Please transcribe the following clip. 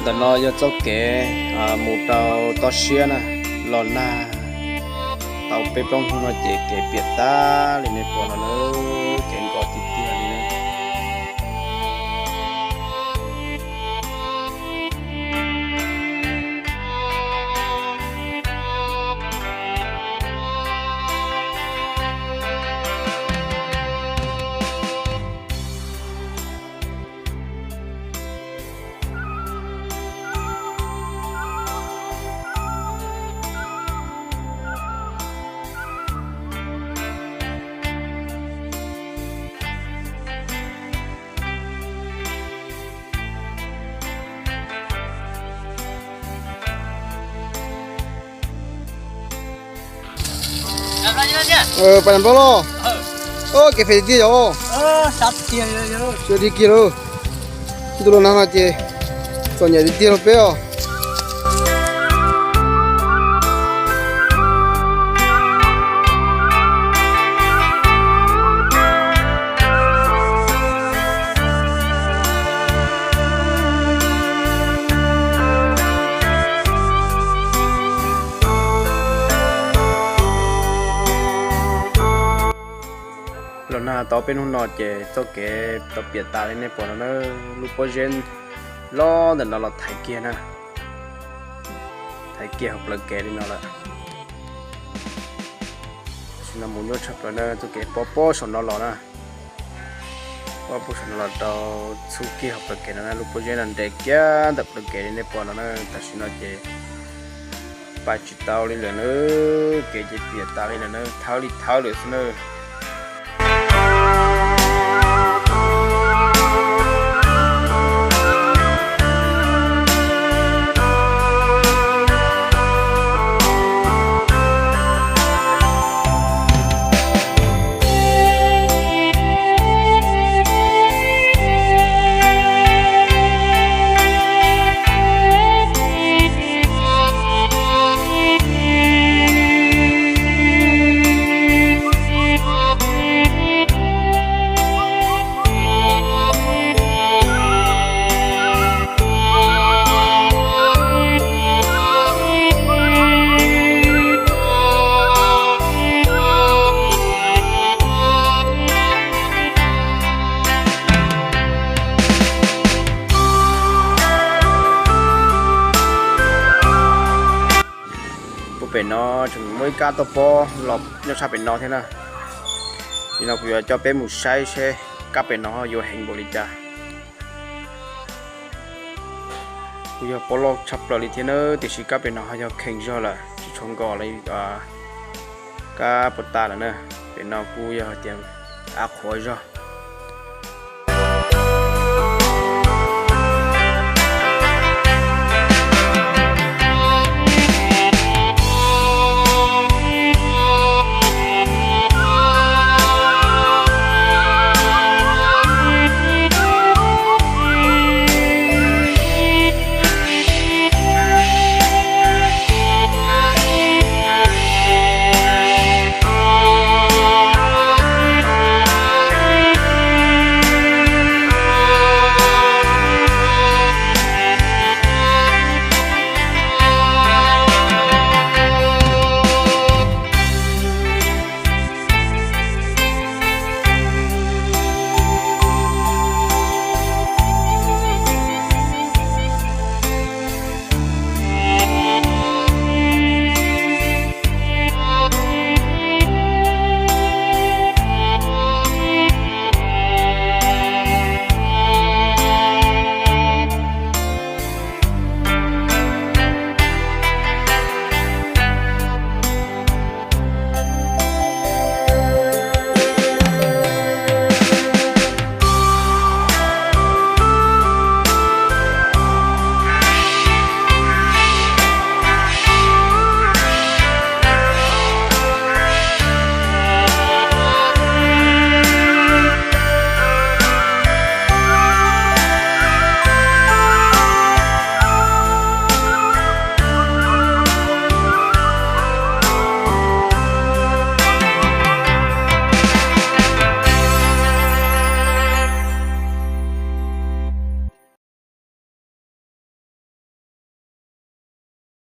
Ntawm no yog txoj kev mus rau toj siab na, los nag tau peb plaub hnub no ces kev piam tas li nej pom no na, kev nkos tiag tiag li na. Pais nram nplooj los? Kev phem tiag yog. Tsis dig kiag lauj. Ntu los nag no ces txom nyem tiag tiag rau peb os. Los nag tau peb hnub no ces txoj kev tau piam tas li nej pom no na. Lub pob zeb loj ntawm no los thaiv kiag na, thaiv kiag hauv plawv kev li no lawm. Tam sim no mus nyuaj tshaj plaws na, txoj kev pob pob saum no los na, pob pob saum no los rau txhub kiag hauv plawv kev no na. Lub pob zeb no nres kiag ntawm plawv kev li nej pom no na. Tam sim no ces pais tsis tau li lawm na, kev ces piam tas li lawm na, thawb li thawb lawm xwb na. Puag pem no tseem muaj ib kab toj pob los nyob sab pem no thiab na. Nim no kuv yuav coj peb mus saib seb kab pem no yuav heev npaum li cas. Kuj yog pob loj tshaj plaws li thiab na, tiam sis kab pem no ho yog kheev zog lawm, tsis tshua nkos li kab puag ta lawm na. Pem no kuj yog tias av qhuav zog.